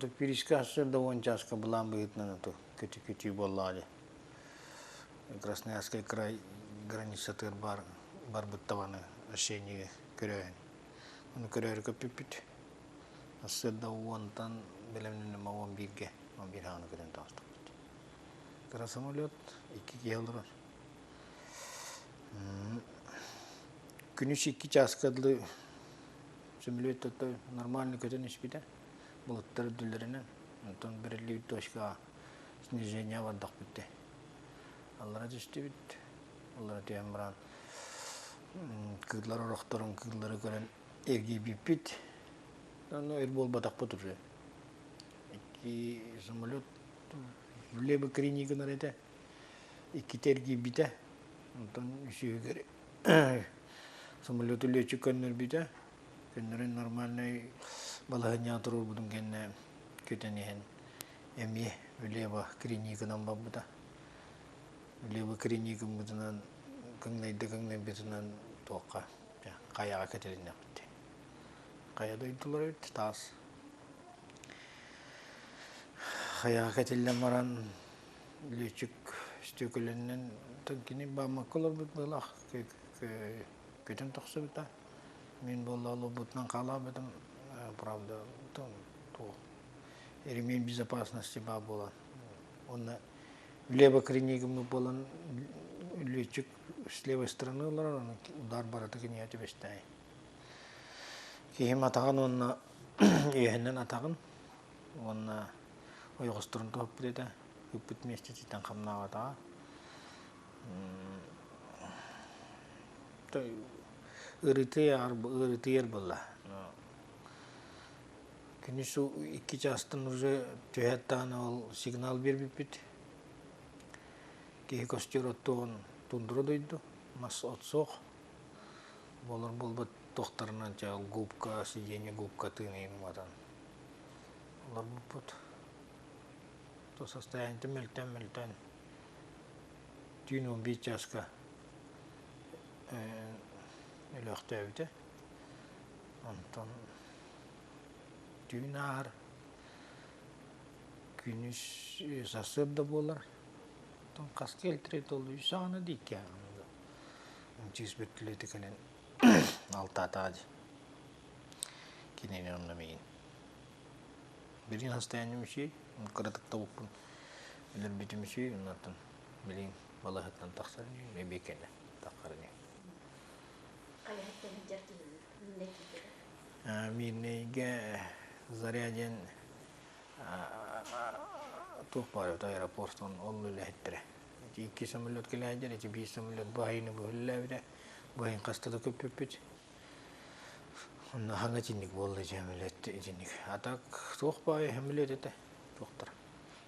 Пириска сарсыарда 10 чааска былаан быһыытынан ото көтүү буоллаҕа дии. Красноярскай край границатыгар баар барбыт табаны осенньиги көрөөһүн. Ону көрөөрү көппүппүт. Сарсыарда уонтан бэлэмнэним 11-гэ, 11 хаҕына көтөн таҕыстахпыт. Кыра самолет, икки киһи олорор. Күнүс икки чааска дылы сөмөлүөт нормально көтөн испитэ. Былыттар үрдүлэринэн, онтон бэриллибит точкаҕа снижение бардах бүттэ. Аллара түстүбүт. Аллара түһэн баран кыыллар орохторун кыыллары көрөн эргийбиппит. Ону өр буолбатахпыт уже. Икки самолет влево крени гынар этэ. Иккитэ эргийбитэ. Онтон үсүһүгэр самолету летчик көннөрбүтэ. Көннөрүн нормальнай балаһыанньаҕа туруорбутун кэннэ көтөн иһэн эмиэ влево крени гынан барбыта. Влево крени гыммытынан кыҥнайда кыҥнайбытынан туохха хайаҕа кэтилиннэхпит. Хайа дойдулар эбит таас. Хайаҕа кэтиллэн баран лүөччүк стекленнэн кини бааммакка олорбут быһыылаах көтөн тахсыбыта. Мин буолла олорбутунан хаалаабытым, правда, туох ремень безопасности баар буолан. Уонна лево клиникуммут буолан лүөччүк с левой стороны олорор, онон удар барыта киниэхэ түбэстээй. Киһим атаҕын уонна үөһэнэн атаҕын уонна ойоҕосторун туһаппыт этэ, ыппыт миэстэтиттэн хамнаабатаҕа. Ыарытыйар буолла. Күнүс икки чаастан уже түһээт даҕаны ол сигнал биэрбиппит. Киһи костер оттуоҕун тундура дойду, мас от суох. Буолар буолбат туохтарынан чэ губка, сиденье губка тыын уматан олорбуппут. То состояние мөлтөөн-мөлтөөн түүн 11 чааска өлөөхтөөбүтэ. Онтон түүн ааһар, күнүс сарсыарда буолар. Оттон хаска кэлтэрэй буолла үс саҕана дии икки аҕана чыыс бөртүлүөтэ кэлэн алтаатаҕа дии. Кинини онно миигин. Билигин состоянием үчүгэй, кыратык тобукпун өлөрбүтүм үчүгэй, оннуттан билигин балаһыттан тахсар ини, эбиэ кэннэ таххар ини. Хайаһыттан сылдьар киһигин? Мииннэй киирдэ. Миирнэйгэ Заря диэн туох баар эбит аэропортон ол үлэһиттэрэ. Ити икки самолет кэлээдэр, ити биир самолет баһыйыны быһыллээбитэ. Баһыйын хаста да көппүппүт. Онно хаҥа итинник буолла самолет итинник. А так туох баайы самолет этэ туохтар.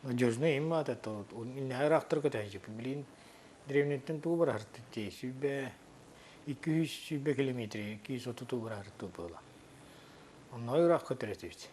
Надежный им баата иннэһэ ыраахтар көтөһүчүппүт. Билигин древнеттэн тугу бараһыртыт дии сүүрбэ 220 километр 230 бараһыртыы буола. Онно ыраах көтөр этибит.